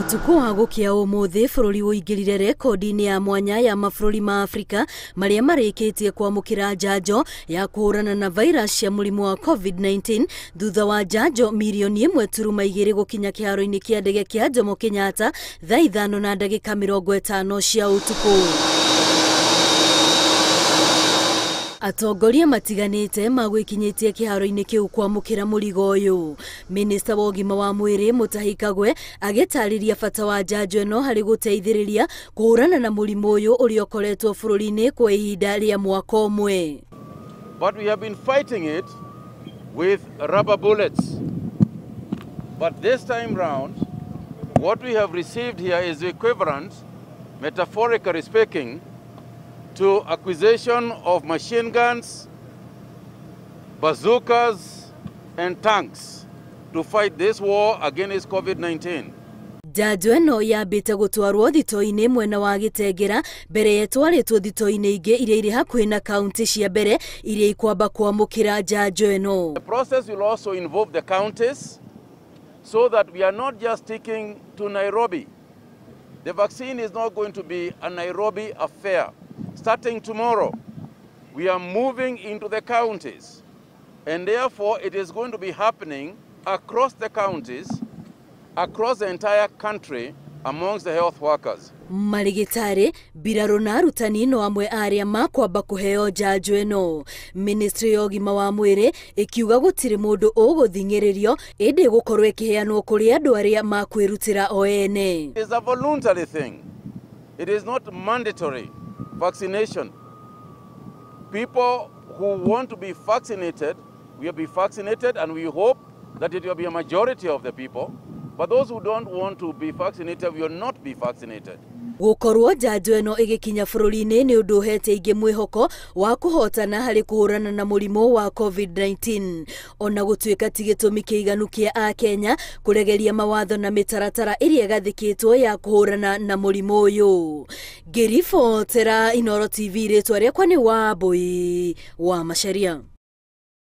Utuku wa gukia umuthi bururi uingirire rekondi-ini ya mwanya ya mabũrũri ma Afrika maria marikitie kwamukira njanjo ya kuhurana na virus cia murimu wa COVID-19 thutha wa njanjo mirioni 1.2 gukinya kiharo-ini kia ndege kia Jomo Kenyatta thaa 5:50 cia utuku. Atongoria matiganite magwikinyitie kiharo-ini kiu kwamukira murigo uyu. Minista wa ugima wa mwiri Mutahi Kagwe agitariria bata wa njanjo ino hari guteithiriria kuhurana na murimu uyu uria ukoretwo bururi-ini kwa ihinda ria mwaka umwe. But we have been fighting it with rubber bullets. But this time round, what we have received here is the equivalent, metaphorically speaking, to acquisition of machine guns, bazookas, and tanks to fight this war against COVID-19. Njanjo ĩno yambĩte gũtwarwo thito-inĩ mwena wa Gĩtengera mbere yetwarĩtwo thito-inĩ ingĩ iria irĩ hakuhĩ na kaunti cia mbere iria ikwamba kwamũkĩra njanjo ĩno. The process will also involve the counties so that we are not just sticking to Nairobi. The vaccine is not going to be a Nairobi affair. Starting tomorrow, we are moving into the counties, and therefore it is going to be happening across the counties, across the entire country, amongst the health workers. Marigitari, mbirarũ na arutani no amwe aria makwamba kuheo njanjo ĩno. Ministry ya ũgima wa mwĩrĩ ĩkiuga gũtirĩ mũndũ ũgũthing'ĩrĩrio ĩndĩ gũkorwo ĩkĩheanwo kũrĩ andũ arĩa makwĩrutĩra o ene. It is a voluntary thing. It is not mandatory vaccination. People who want to be vaccinated will be vaccinated, and we hope that it will be a majority of the people. But those who don't want to be vaccinated will not be vaccinated. Gukorwo njanjo ĩno ĩgĩkinya bũrũri-inĩ nĩ ũndũ ũhete ingĩ mwĩhoko wa kũhotana harĩ kũhũrana na mũrimũ wa COVID-19. Ona gũtuĩka ti gĩtũmi kĩiganu kĩa Akenya kũregeria mawatho na mĩtaratara ĩrĩa ĩgathĩkĩtwo ya kũhũrana na mũrimũ ũyũ. Ngĩribotera Inooro TV, rĩtwa rĩakwa nĩ Wambui wa Macharia.